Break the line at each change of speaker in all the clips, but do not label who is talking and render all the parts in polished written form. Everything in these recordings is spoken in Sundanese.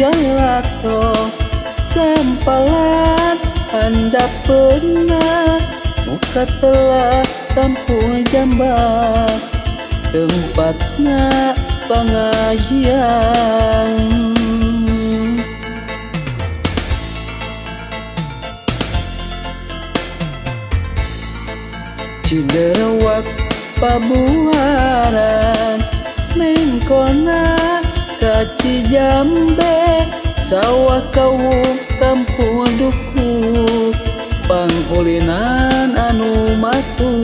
Jalato sampalan handapeuna muka telah kampung Jambak tempatna pengajian. Ciderewak Pabuaran mengkona ka Cijambe sawah kawung kampung duku pangulinan anu matuh.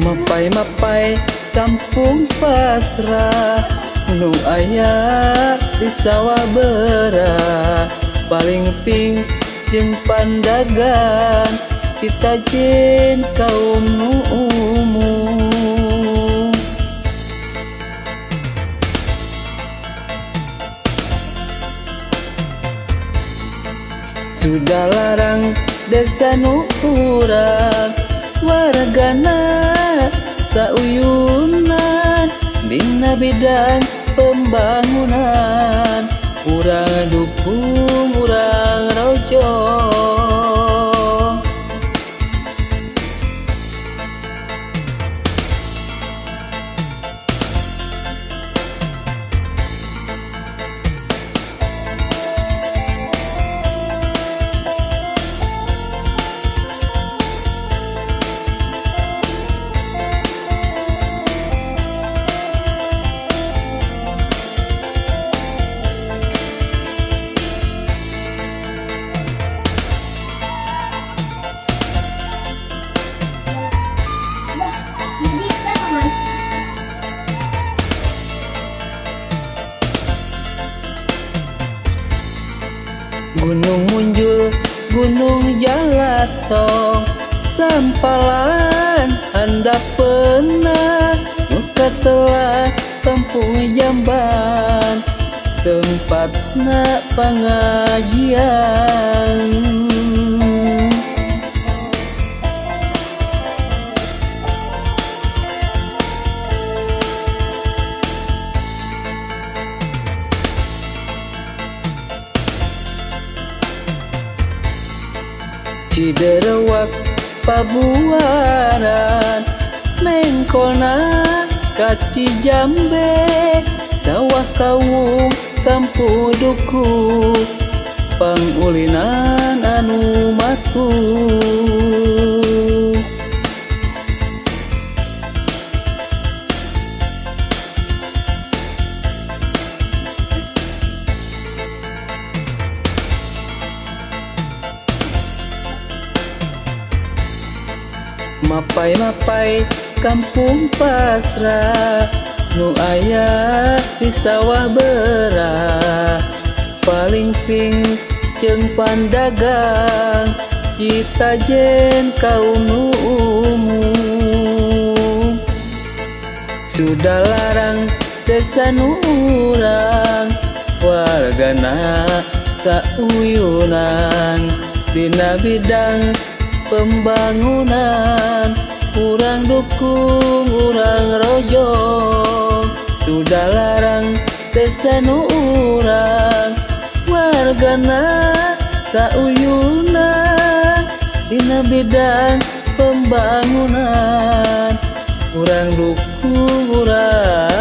Mapai-mapai kampung pasrah nu aya di sawah berah paling ping jeung pandagan cita-cita kaum nu umum. Sudah larang desa nu urang wargana sauyunan dina bidang pembangunan urang dukung urang rojo. Gunung Munjul, Gunung Jalatong, sampalan handapeuna muka telah kampung Jamban tempatna pengajian. Ciderewak Pabuaran mengkona ka Cijambe sawah kawung kampung duku pangulinan anu matuh. Mapai-mapai kampung pasrah nu aya di sawah berah paling ping jeung pandagang citajen kaum nu umum. Sudah larang desa nu urang wargana sauyunan dina bidang pembangunan urang dukung urang rojo. Sudah larang desa nu urang wargana sauyunan dina bidang pembangunan urang dukung urang